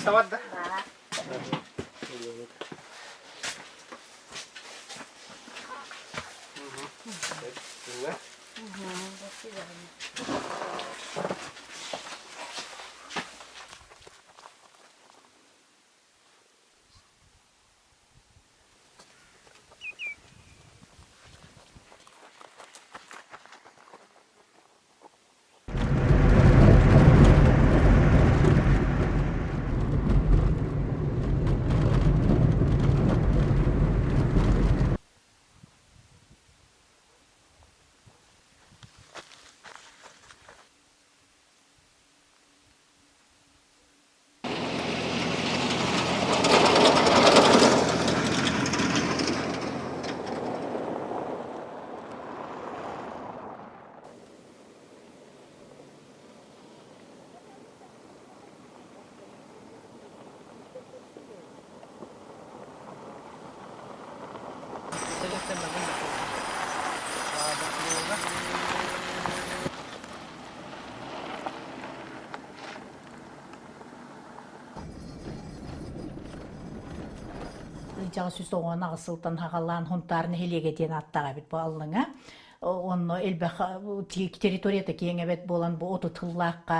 Почта бар да? До свидания. Ыйдьаҕа 198 сылтан хаҕалаан Хунтаар нэһилиэгэ диэн ааттаах эбит бу аллыҥа. Онно элбэх территорията киэҥ эбит буолан бу отут сыллаахха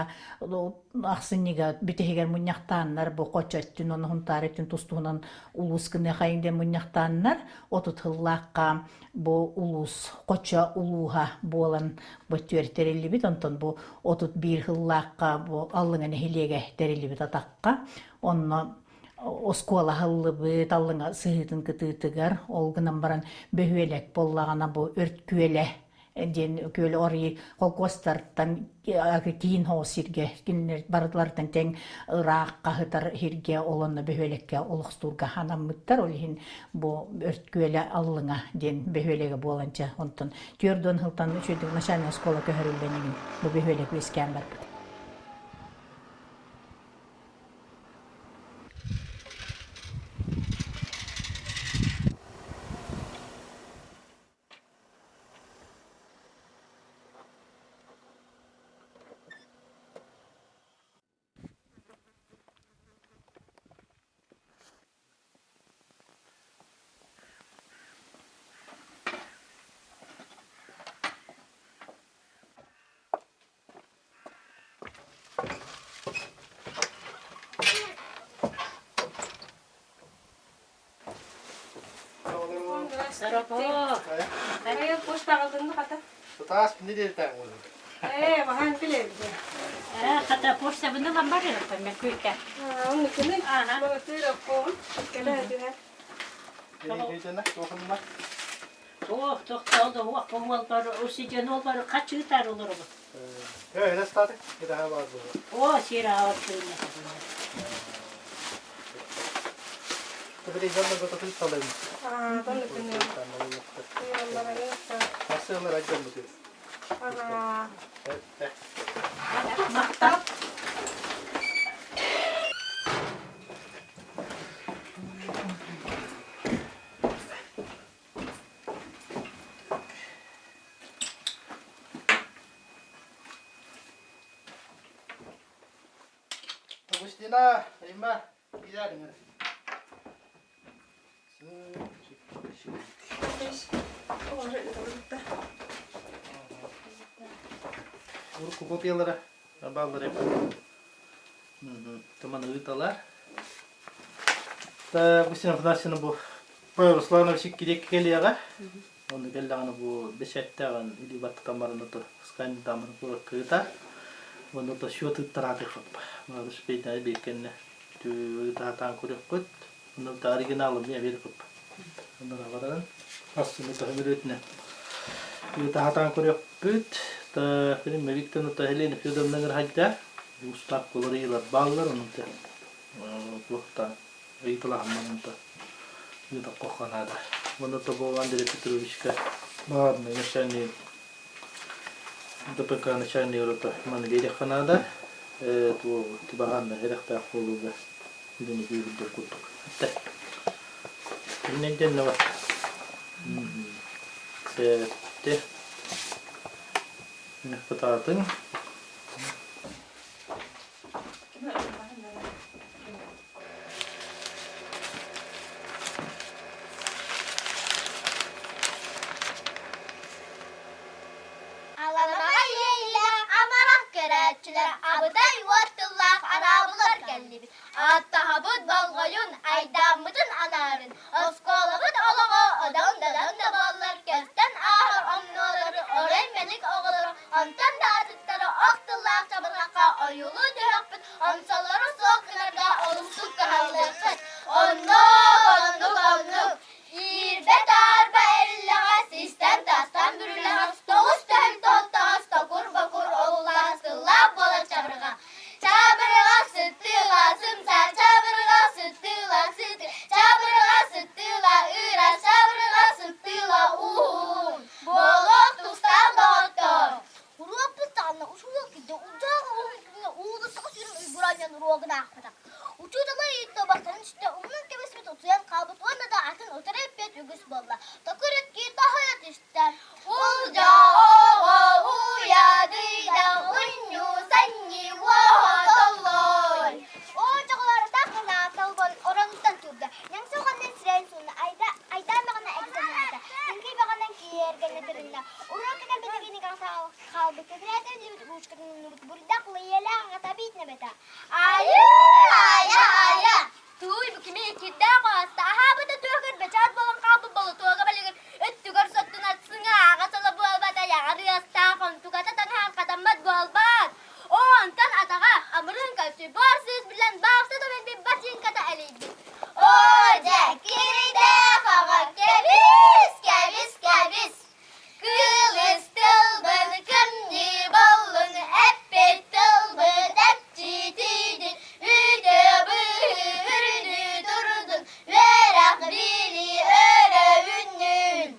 ахсынньыга бүтэһигэр мунньахтааннар бу хочо өттүн уонна Хунтаар өттүн тус-туһунан улуус гыныахайын диэн мунньахтааннар отут сыллаахха бу улуус хочо улууһа буолан бу өттүгэр тэриллибит онтон бу 31 сыллаахха бу Аллыҥа нэһилиэгэ тэриллибит атахха онно оскуола аһыллыбыт Аллыҥа сыһыытын кытыытыгар ол гынан баран бөһүөлэк буоллаҕына бу Өрт күөлэ диэн күөл орый холкуостартан киин соҕус сиргэ кинилэр барыларыттан тэҥ ыраах хаһытар сиргэ ол онно бөһүөлэккэ олохтуурга анаммыттар ол иһин бу Өрт күөлэ Аллыҥа диэн бөһүөлэгэ буоланча онтон түөрт сылтан үчүгэй начальнай оскуола көһөрүллэн игин бу бөһүөлэк үөскээн барбыт. Таас не диэтаҥ Ээ, баһаан билэбит. Ээ, хата почтабын ылан барыахпын мен күйкэ. Оннукуну балатыр оппоон кэлэ түһэ. Ох, тохтоолду, уох, уолбар, усиден уолбар хачыытар олоробут. Э, это Это хабар было. О, сир аҕар кыынна. Тобри жанна готовы салайм. Аа, тоннукуну. Масылар ajjan бутыр. Аа. Махтал. Агустина, Римма, киирээриҥ. Урукку копиялара бааллар Туман ыыталар. Та Агустина Афанасьевна бу Павел Русланович иккириэккэ кэлиэҕэ. Онно кэллэҕинэ бу бэчээттээҕин илии баттатан баран ото сканердааммын куоракка ыытар. Уонна ото счет ыыттараатыахпыт. Успейдаай биир кэннэ ыытаатаан көрүөхпүт. Онно оригиналын эмиэ биэриэхпит. Онно баран ассыны төһө ыытаатаан көрүөхпүт. Та фильм Виктор Елена Федоровна Гырхайда устаап куларыйылар бааллар онон туохта ыйыталаһыммын ыытахха наада. Уонна тобо Андрей Петровичка баарный начальник ДПК начальник рота маны биэриэххэ наада. Туо тибаһаанна эрэхтээх буолууга үлэни күүһүрдэр курдук. Этте. Иннен дэннэ бар. Сэтте. Мехпытаатын. үгүс буолла. Токурукки тоһуйа түстэ. Улдьа оҕо уйадыйда, унньуу санньыы уоһа толлой. Оочоҕолор тахына толбон оронуттан турда. Ньаҥса оҕонньор сирэйин суунна, айда айдаан экзамената. Күҥкүй баҕанан киэргэнэ тырынна. Уруок кэлбитигин хаалбыт тэтрээтин илдьибит ручкатын умнубут бурдах лыйыалаах аҕата биитинэбэтэ. Айыы, айа, айа! Тууй, бу кими кирдээх ааста, аһаабыта түөкүр бэчээт буолан хаалбыт болотуога бэлигин өттүгэр соттунар сыҥааҕа соло буолбат айаҕар ыастаах онтуката таҥаһан хатаммат буолбаат. Онтон атаҕа амырыын көрсүй бор сыыс билэн баахса да билбит бачыыҥката элийбит. Оо, дьэ, кирдээх аҕа, кэбис, кэбис, кэбис! Кыылыс тылбын кымньыы боллун, эппит тылбыт эпчитиидин, үтүө быһыы үрдүү турдун, үөрэх билии өрө үүннүн.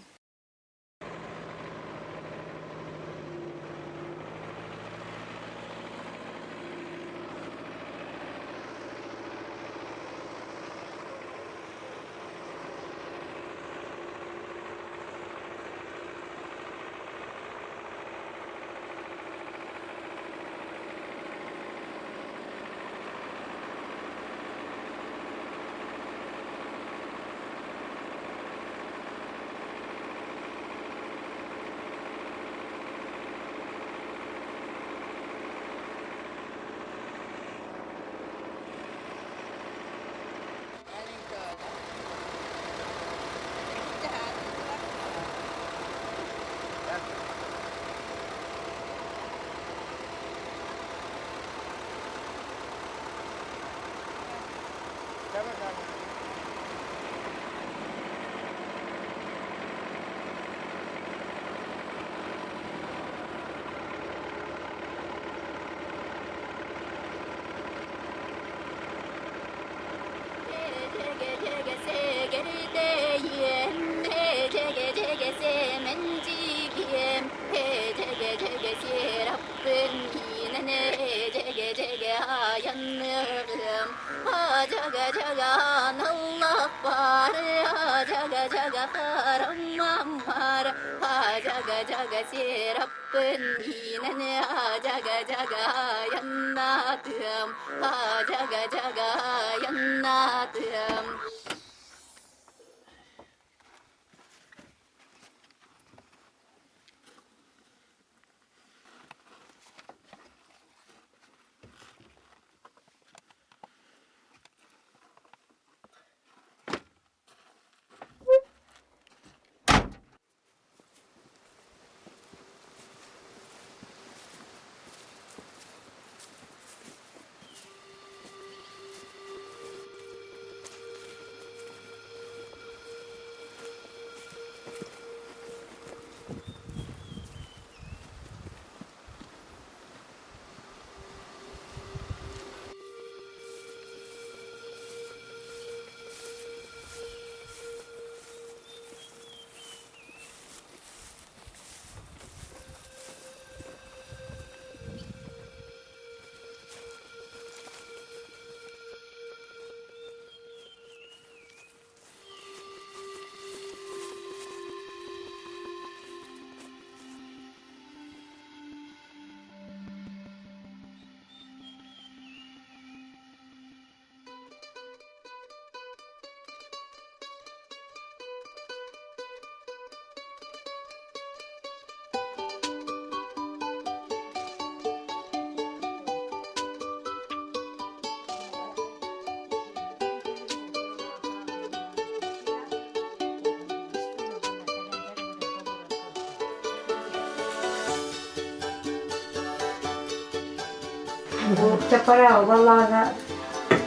Чапара баллаана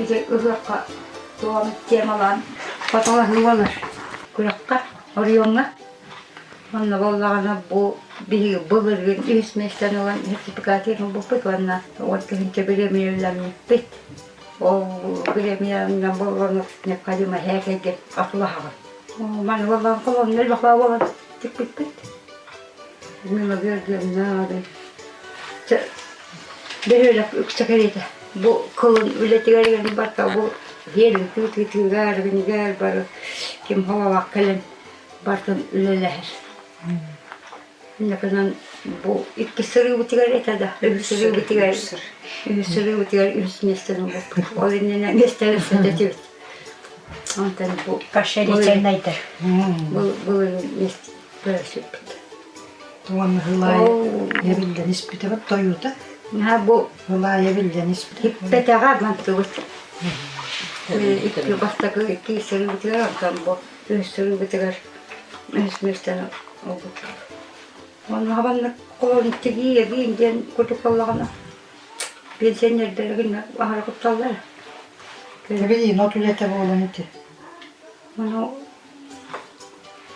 ити ыһыахха туом темалаан хотолоһуу болар күрэххэ оройуоҥҥа Онно буоллаҕына бу биһиги былыргын үһүс миэстэни ылан сертификат ылбыппыт уонна уон тыһыынча бириэмийэлэммиппит. Ол бириэмийэнэн буоллаҕына необходимо һээкэйгэ атылаһаҕын. Маны буоллаҕына холонно элбэх буолан тикпиппит. Бөһүөлэк үксэ кэриэтэ. Бу кылын үлэтигэр барта бу иһиэн тыытыытыгар, гинигэр бары ким хололоох кэлэн. Бартын үлэлэһэр. Иннакынан бу икки сырыыбытыгар этэ да, үһүс сырыыбытыгар үһүс сырыыбытыгар үһүс миэстэни булбуппут. Ол иннинэ миэстэни этибит. Онтон бу Пашерительнайдар. Бу былырыын миэстэ көрсүппүт. Туон ылай эбиллэн испитэ тойута. Наһаа бу Ылай эбиллэн испитэ. Иппэтэҕэ мантыбыт. Икки бастакы икки сырыыбытыгар онтон бу үһүс сырыыбытыгар үһүс миэстэни ылбыппыт. Онно маннык холон тигии эбиин диэн курдук буоллаҕына пенсионердары гына аһара кутталлар. Тэбилиин от үлэтэ буолан ити. Ону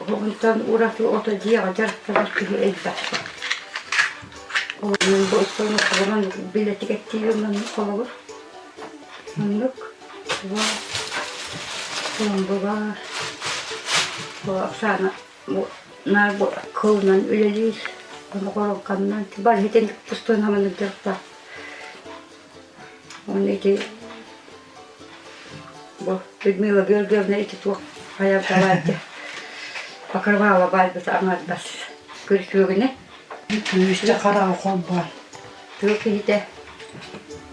онтон ураты ото дьиэҕэ дьарыктанар киһи элбэх. Ол бу устун холонон билэтигэттиибин маннык холобур. Маннык Коломбуга Оксана наар бу кылынан үлэлиир, ону коробканнан бары итинник тустуон хаманнык дьарыктаах. Уонна ити бу Людмила Георгиевна ити туох хайа покрывало баайбыта аҥардас күрүчүөгүнэ. Күүстэ хараҕа холбоон. Тыа киһитэ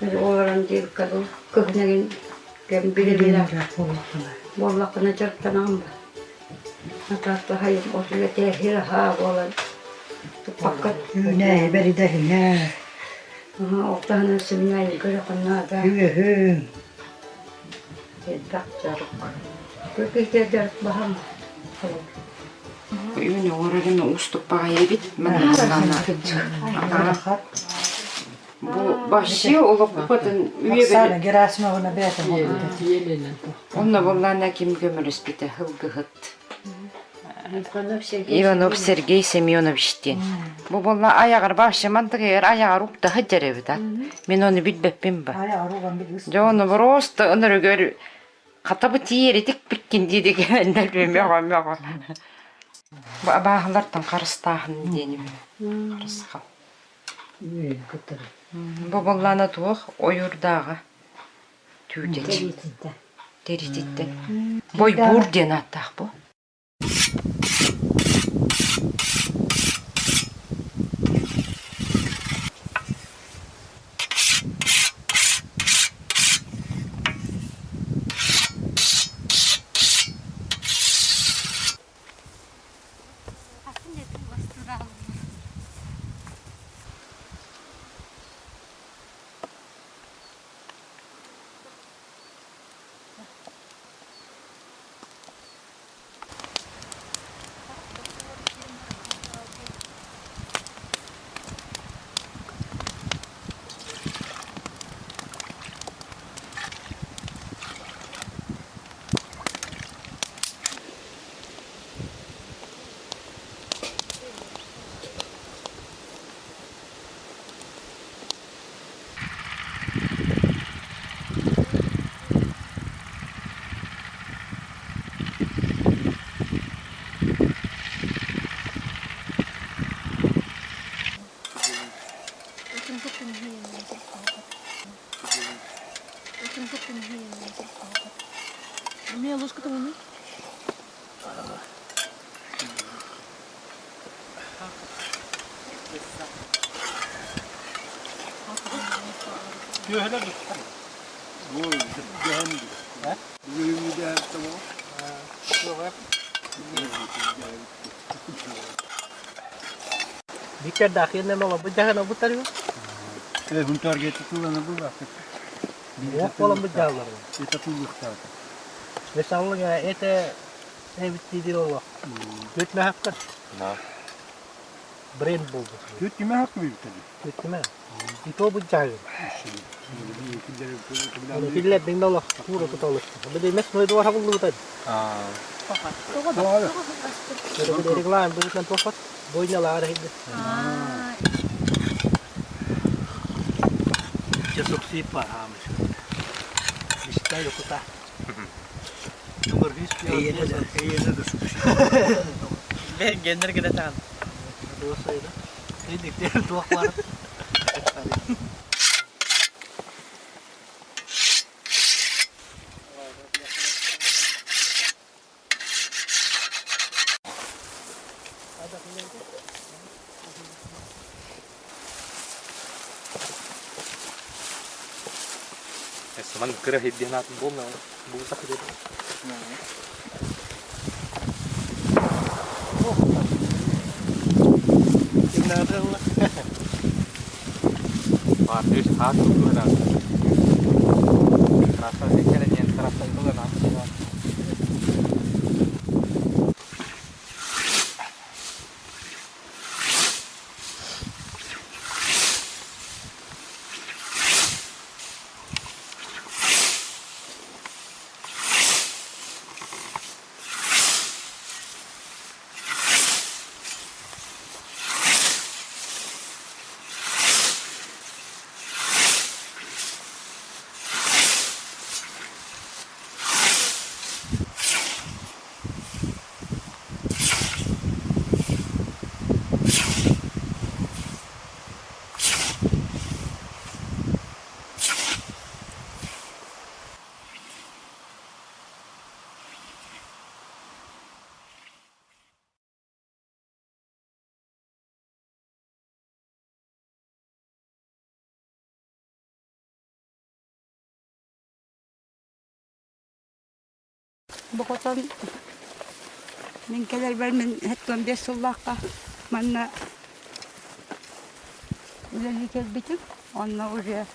олорон диэбиккэ дылы кыһын эҥин кэм билэ-билэ буоллаххына дьарыктанаҕын ба. Атаахтаһайым от үлэтэ хир-аһаа буолан туппакка Үүнээйи бэридэһинэ. Ол таһынан семинарий көрөхүннаада. Үөһүн. Элбэх дьарык. Тыа киһитэ дьарык баһам. Үүн оҥорорун уустук баҕайы эбит. Манна Бу вообще олохпутун Оксана Герасимовна бэйэтэ буолбута. Онно буоллаана ким көмөлөспүтэ һылгыһыт. Иванов Сергей Семенович диэн. Бу буолла айаҕар вообще мантыгыгар айаҕар уктаһы дьэрэбит Мин ону билбэппин ба. Дьэ ону просто ынырыгар Хата бу тиийэритик биккин диэдик мөҕө-мөҕө. Бу абааһылартан харыстааһын диэним. Харысхал. Бу буоллаана туох ойуурдааҕа түүтэ Тэрититтэн. Бойбуур диэн ааттаах бу. Бренд буолбут. И то быдьаһыгын. Киллэрдиҥ да олох куура туталык. Били мясной двор хабыллыбыта. Реклама быһыытынан туохпат. Бойнялаары иһилли. Дьэ суксип бар хаамыш. Иштай окута. Гендер гене таан. Туох бар. Саман кыра хирдиэн аатын буолна бу сахы деді. Баар хаат туһунан. Трасса кэлэн трасса туһунан. Бу хотон мин кэлэрбэр мин 75 сыллаахха манна үлэлии кэлбитим. Онно уже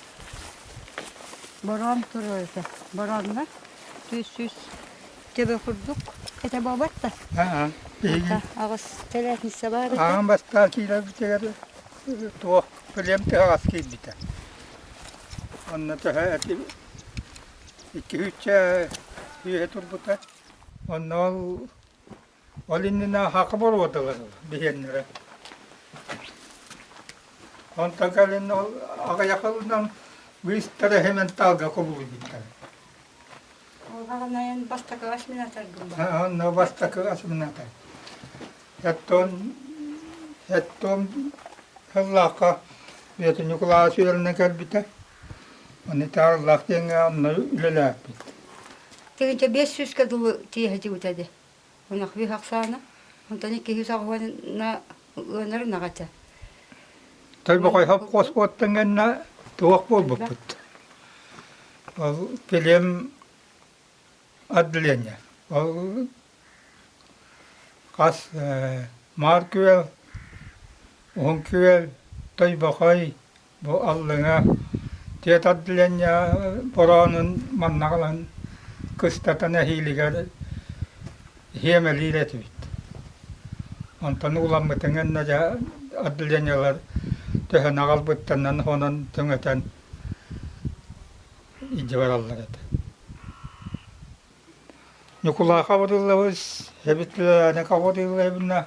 бороон турар этэ. Борооннор 400 төбө курдук этэ буолбат да. Аҕыс тэлээтинсэ баар этэ. Аан бастаан киирэрбитигэр туох плем тыһаҕас киирбитэ. Онно төһө эти икки үһэ турбута. Онно ол ол иннинэ хакы боруодалар биһиэннэрэ. Онтон кэлин ол аҕыйах ылынан быыстара хементалга кубулуйбуттар. Ол бастакы асминатаргын ба? Онно бастакы асминатар. Эттон эттон сыллаахха Бэйэтэ Ньукулаас үөрэнэн кэлбитэ. Аны Таарыллаах диэҥҥэ онно үлэлээппит. Тыһыынча 500-гэ дылы тиэһэ дии. Ынах үһ ахсаана. Онтон икки саҕана ыанар ынах этэ. Тойбохой хопхуос буоттан гэннэ туох буолбуппут. Ол килиэм отделение. Ол хас Маар күөл, Уһун күөл, Тойбохой, бу Аллыҥа тиэт отделение бороонун манна аҕалан кыстатан эһиилигэр иһиэмэлиир этибит. Онтон ууламмытын гэннэ дьэ отделениелар төһөнү аҕалбыттарынан хонон түҥэтэн илдьэ бараллар этэ. Ньукулааха барыллабыс, эбит кабырыллабына,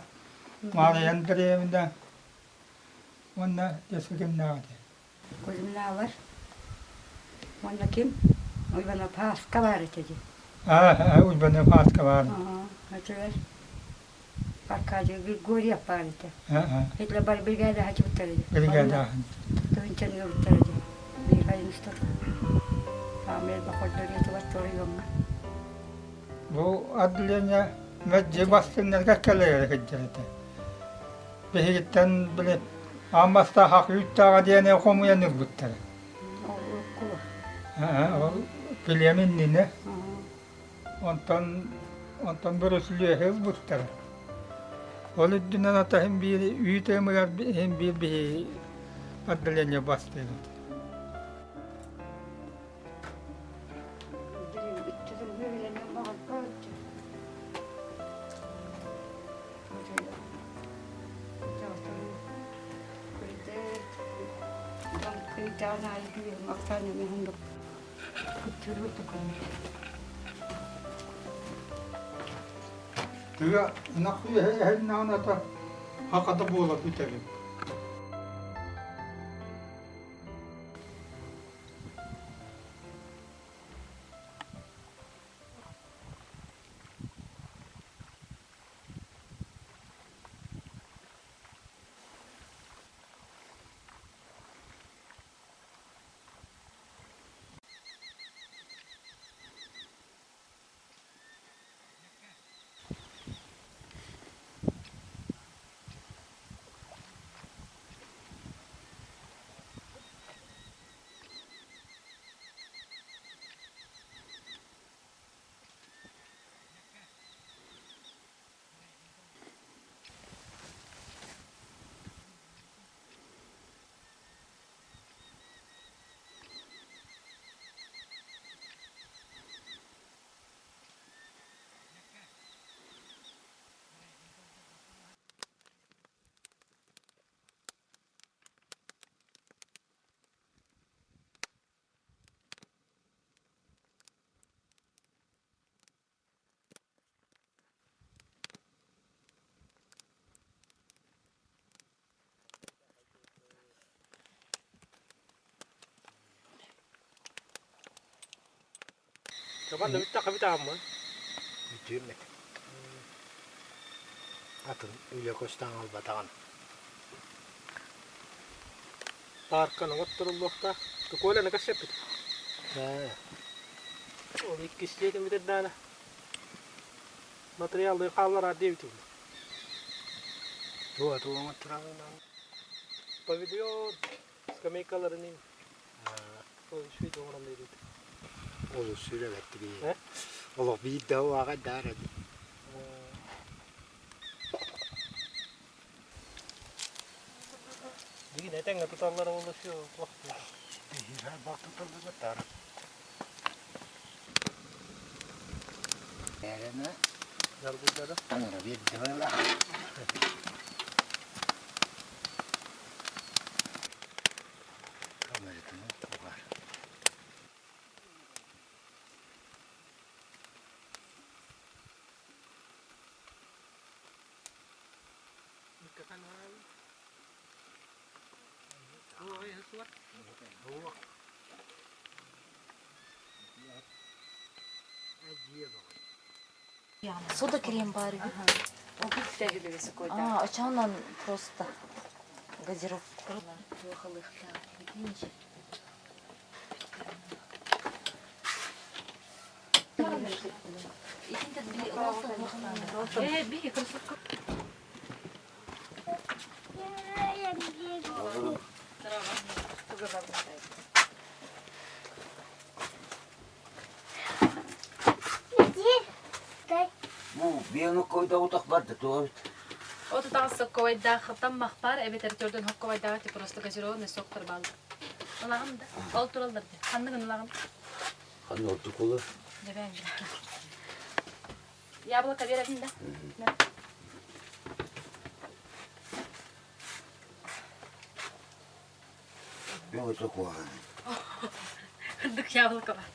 Маарыйан дэриэбинэ уонна дьэ кимнээх этэ. Кузьминалар уонна ким? Уйбана Пааска баар этэ дии. Аа, Уйбана Пааска баар. Этилэр. Аркадий Григорьев баар этэ. Этилэр бар бригада хачыбыттар этэ. Бригада. Тыһынчан ыабыттар этэ. Михаил Мустафа. Амел Бахордорьетова Торойоҥҥа. Бу отделение мэлдьи бастыҥнарга кэлэр сылдьар этэ. Биһигиттэн били аан бастаах үүттээҕэ диэни хомуйан ылбыттара. Ол билиэм иннинэ. Онтон онтон бөрөсүлүөһү ылбыттара. Ол үрдүнэн атаһым биир үүт ыамыгар иһин биир биһи отделение бастыыбыт. Тыа ынах үөһэ эһиннэҕинэ хахата буола бүтэбит. Табан да бүттэххэ бүтэ ааммын. Бүтүөм этэ. Атын үлэ көстөн албатаҕын. Паарканы оҥотторуллуохтаах. Коляны көрсөппүт. Ол иккис дьиэтин бүтэрдэҕинэ материаллыы хааллараар диэбитим. Туо туо оҥоттороҕун? Павильон, скамейкаларын ол үчүгэй оҥорон биэрбит. Олус сүрэ бэрт Олох биир да уаҕа даар эбит. Дигин этэҥҥэ туталлара буолла все Биһиэхэ туталлыбыттар. Эрэнэ Жаргуйдара. Таҥара биэрдэ быһыылаах. Камератын угар. Сода крем бар. А, очонон просто газировка. Бу биэни койда утах барда туобит. Отутаҕыс сокковайдаах таммахпар эбэтэр төрдөн хокковайдааҕы ти просто газированный соктор бааллар. Ылаҕын да? Ол тураллар да. Ханныгын ылаҕын? Ханна ордук olur? Дебен. Яблоко беребин да? Мен өтө куһаҕан. Кырдык яблоко бар.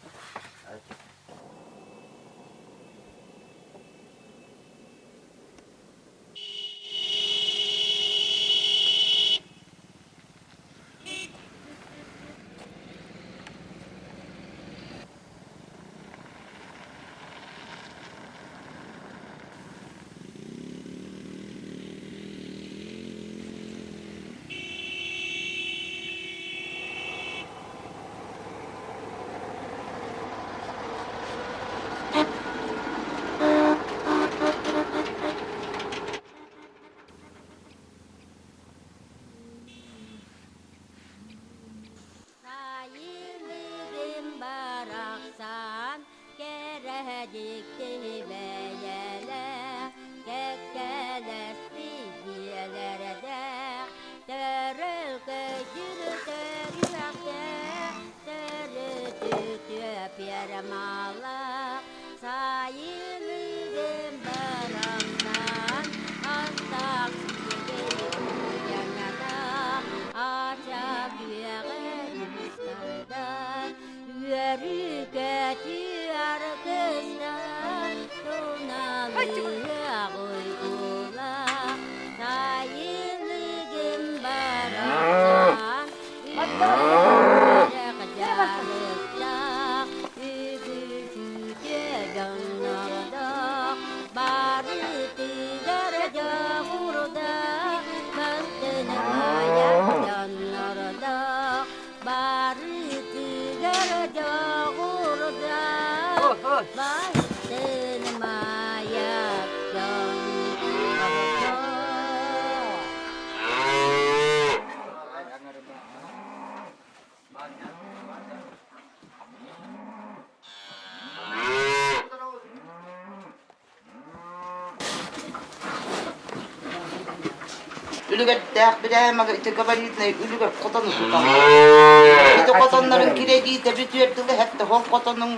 Сайылыгым барахсан кэрэһдикти бэйэлээх, кэккэлэспит дьиэлэрдээх, төрөлкөйдүр төрүөхтээх, төрүтүтүө пиэрмалаах, сайылыгым барахсан астаах сиэгэй уйаҥалаах, ача күөҕэ устардар, үөрүү-көтүү аргыстар, туналыах уйгулаах, сайылыгым барахсан, үөрэх дьарыктаах, үгүс-үтүө дьоннордоох, барытыгар дьоҕурдаах, бастыҥ айар дьоннордоох, барытыгар дьоҕурдаах, бастыҥ айар дьоннордоох. Үлүгэрдээх бирээмэ ити габаритнай үлүгэр хотону туталлар. Ити хотоннорун кирэдиитэ бүтүөр дылы хэттэ ол хотонуҥ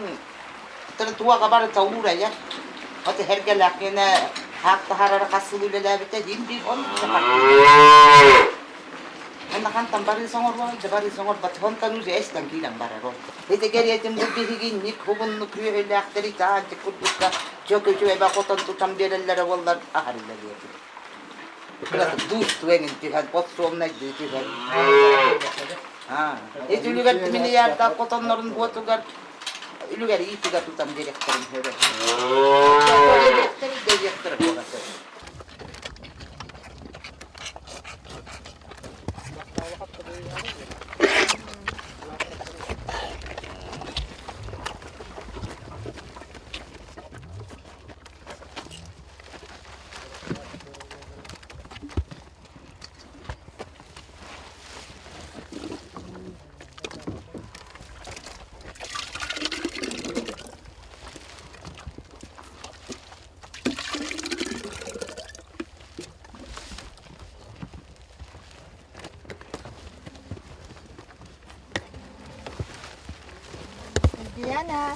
туоҕа барыта уурайар. Аты эргэлээх гинэ хаах таһаарара хас сыл үлэлээбитэ диин биир оннук Онно хантан барыы соҥоруой да барыы соҥорбот онтон уже эстэн киирэн барар ол. Ити кэриэтин бу биһигинник уһуннук үөһүлээхтэри таанчык курдукка чөкүчү эбэ хотон тутан биэрэллэрэ буоллар аһар үлэлиэтим. Кыраты дуус туэҥин түһэн, подсолнайдыы түһэн. Ити үлүгэр миллиардаах хотоннорун буотугар Үлүгэр иитигэ тутан дириэктэрин хөрө. Дириэктэр буолар. Диана.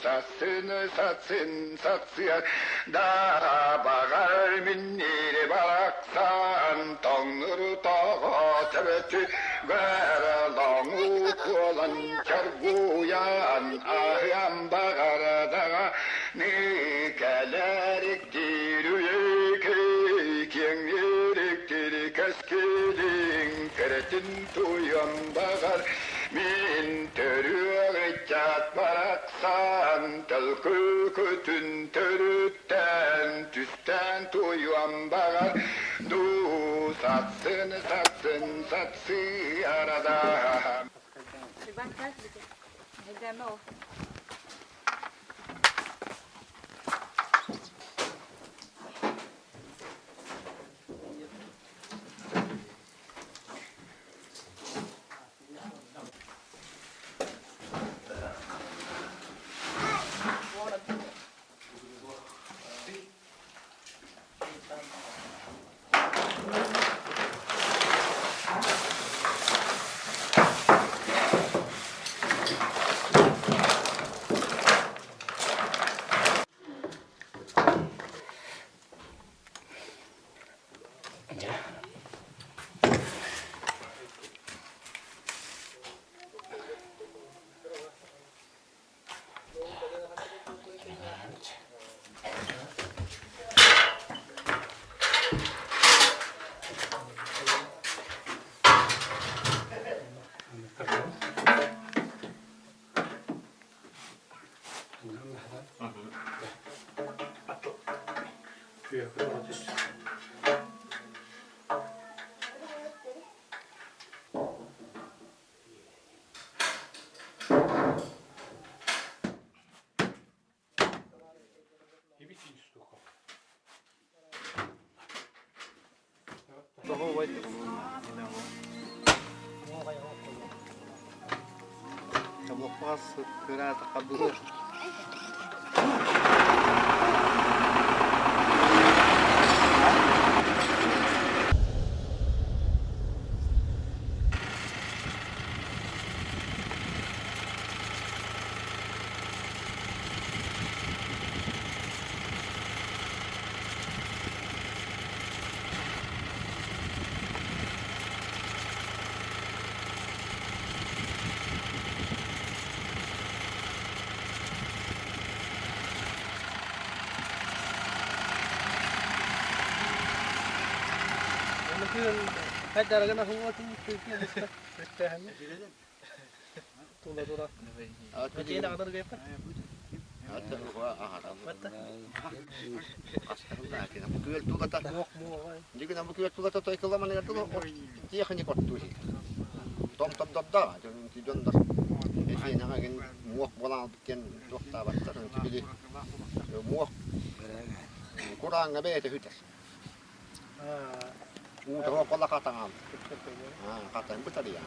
Сассыны сацын сацыа да баҕар миннири барахсан тоҥнуру тоҕо төбөтү бэрэлоҥу куолан чоргуйан аһыам баҕардаҕа никэлэрик диирүйэки киэҥирик кэскилиҥ кэрэтин туйан баҕар мин төрүөх ыччат барахсан төлкө көтүн төрүттэн түстээн туйуом баҕар дуу сатсын сатсын сатсыарада. Кыыл хайдарыгын аһыллатын кыыл Тула тура. Мэтиэн аҕадар гайпат. Курааҥҥа бэйэтэ сүтэр. Уу тоҕо хатаҥаан. Хатан бытарыйа.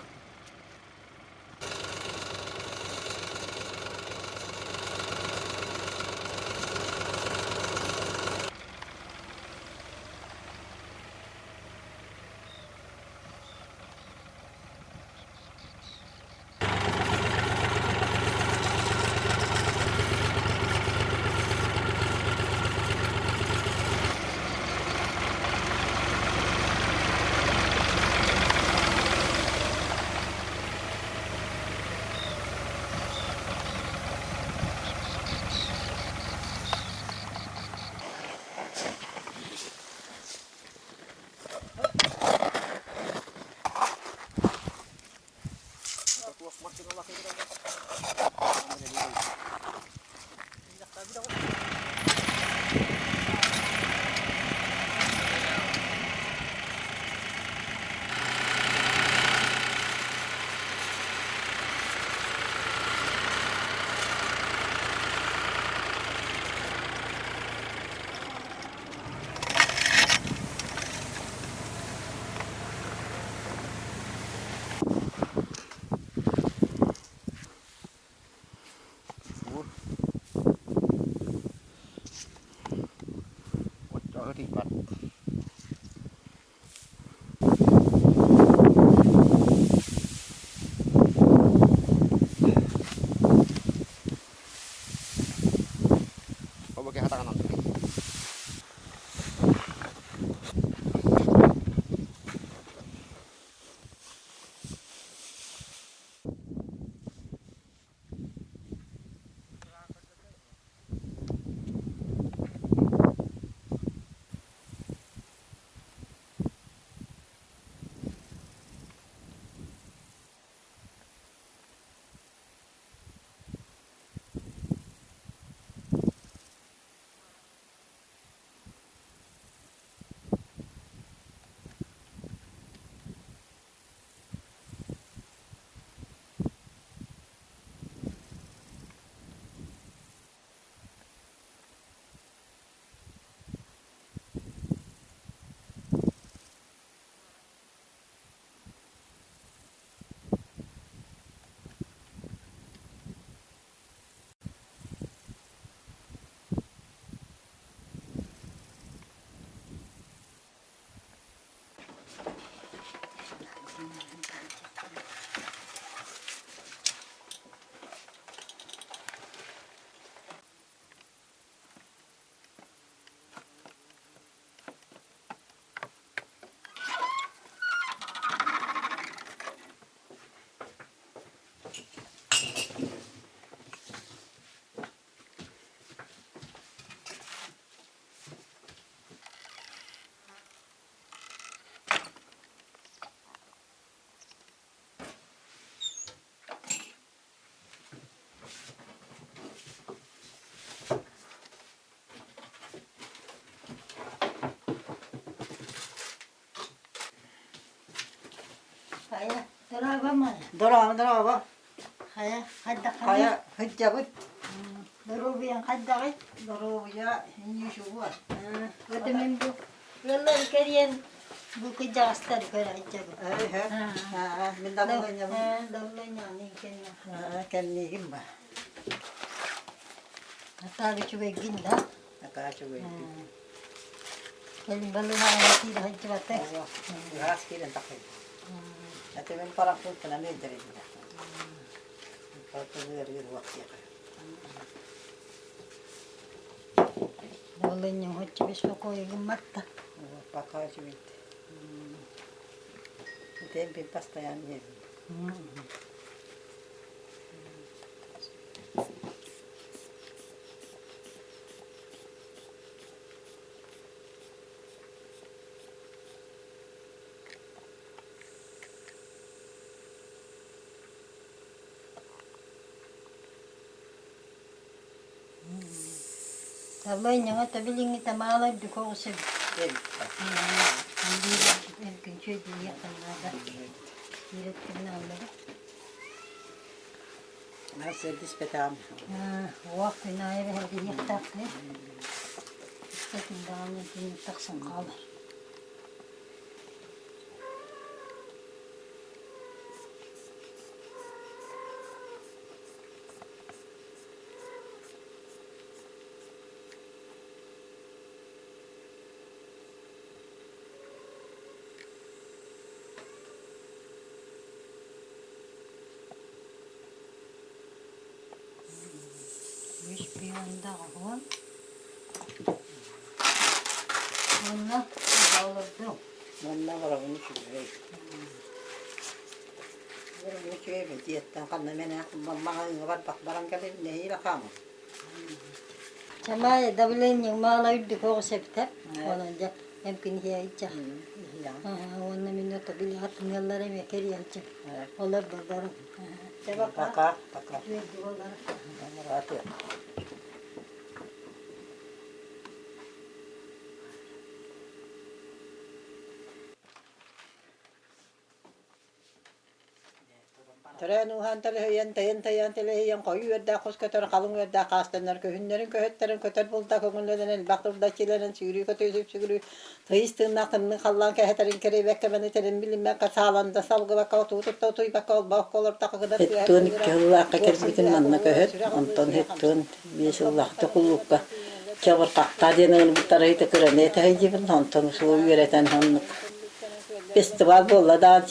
Хайа, дорообо Майя. Дорообо, дорообо. Хайа, хайдаххыный? Хайа, сылдьабыт. Доруобуйаҥ хайдаҕый? Доруобуйа ньүшүгуа. Өтө мин бу ыаллары кэрийэн бу кырдьаҕастары көрө сылдьабын. Мин далланньабын. Далланньаҕын кэннэ. Кэнниигин ба. Атаа үчүгэйгин да? Атаа үчүгэйгин. Кэлин балыыһаҕа киирэ сылдьыбата. Ыраас киирэн тахайда. Аты мин парахпыттан эмиэ дэридилэр. Ыарыыр уох диэхэ. Балынньаҥ оччо беспокойа гымматта. Пока үчүгэйди. Темпин постоянно иһэбин. Давлениеҥа билиҥҥитэ маала үрдүк оҕус эбит. Эргинчи диэххин наада. Киирэтгинэ аллара. Сердиспэтээҕим. Уох күн аайы эһэрдиһиэхтээхпин. Истэтин даҕаны күн тахсан хаалар. Үс пионда оһуон. Онно олордум. Манна олоробун үчүгэй. Олоробун үчүгэй дьиэттэн ханна мэнэ маҕаһыыҥҥа барбах баран кэлин нэһиилэ хаамар. Чамай давление маала үрдүк оҕус эбитэ. Онон дьэ эмкин иһиэйчэ. Уонна мин ото били аттыҥаллар эмиэ кэриэччи. Олор барбарым. Пока, пока. Төрөөн ууһаан төлөһүйэн, тэйэн тэйэн тэлэһийэн, хойуу үөрдээх хос көтөр, халыҥ үөрдээх хаастаннар көһүннэрин көһөттөрүн көтөр булда көҥүллэнэн элбэх турда чилэнэн сүүрүү көтүү сүпсүгүрүү тыйыс тыыннаах тымныы халлаан кэһэтэрин кэрэйбэккэ маны тэрин билиммэккэ сааланда салгыбакка отуу тутта утуйбакка олбооххо олортохо гына Хеттуон икки сыллаахха кэлбитин манна көһөр, онтон хеттуон биэс сыллаахта кулуупка чабырҕахтаа диэн ыҥырбыттара иһитэ кыраны этэ сылдьыбын, онтон усуо үөрэтэн оннук Фестиваль буолла да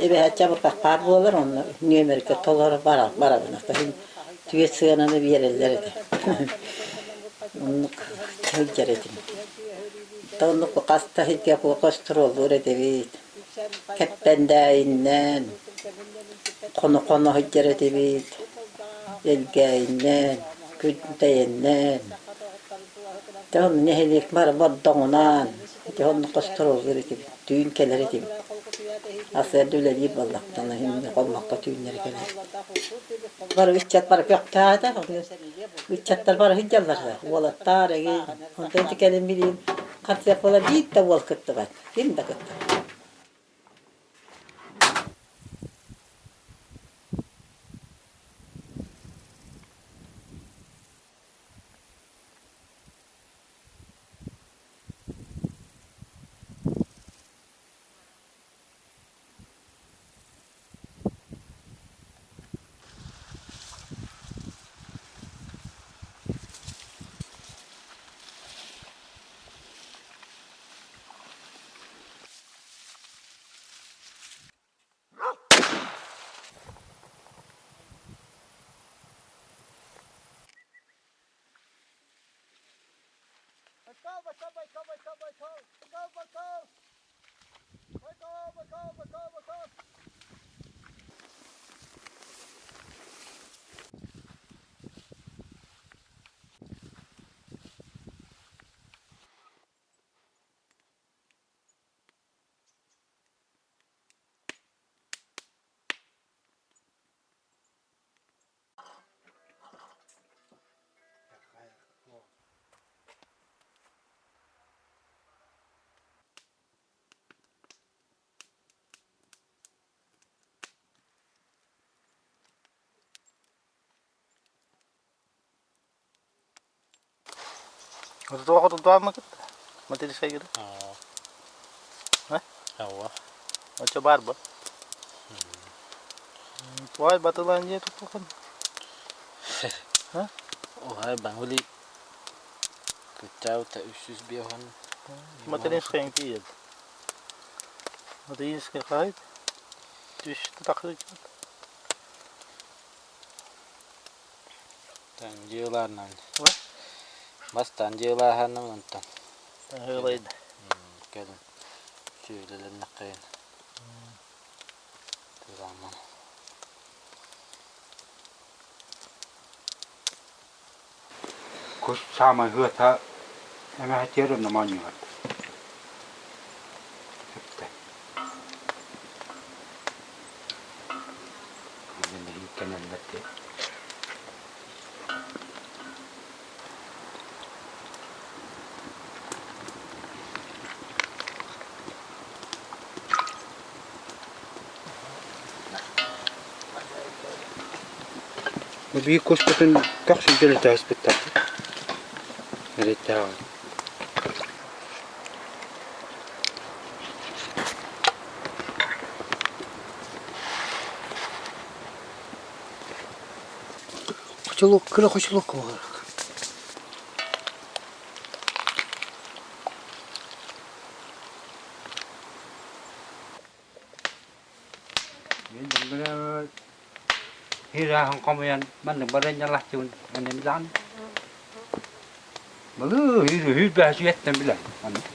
эбэһээт чабырҕах баар буолар, онно нүөмэргэ толоро барабын. Атын түөрт сыананы биэрэллэр этэ. Оннук сылдьар этим. Оннук хас да сиргэ гастроллуур этибит. Кэппэндээйиннэн, хоно-хоно сылдьар этибит. Элгээйиннэн, Күнтэйэннэн. Дьэ онно нэһилиэк бары Бордоҥунаан Ити онно хостуруоллуур этибит, түүн кэлэр этибит. Сарсыарда үлэлиир буоллахтана хоммокко түүннэри кэлэр. Бары ыччат бары көхтөөх этэ. Ыччаттар бары сылдьаллар уолаттар эҥин. Онтон ити кэлин билигин концерт буолар биир да уол кыттыбат, ким да кыттыбат. Туох отутуаммыкыт? Материнскайгыт? Ауа. Очо бар бу. Туай батылаан дьиэ туттухан. Оһай бангули кыччаабыта 350. Материнскайың тиийэл. Материнскай хаайт. Түстү тахсыт. Тандьыылаанан. Бас тандьыылааһанным онтон. Тандьыылайда. Кэлин сүөлэлэннэххин. Тыламмын. Кус саамай ыата эмэһэтиэр онно моонньугар. Сөптө. Кэнэллэр дии. Бу биир куспутун көхсүн төлөтөөспүттэр. Эриттээҕи. Хочолук, кыра хочолук буолар. Хирааһын хомуйан маннык барыанньалааччыбын аны билэҕин. Былы үһү бэһэсүйэттэн билэр. Маннык.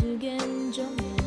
Түгэн дьон.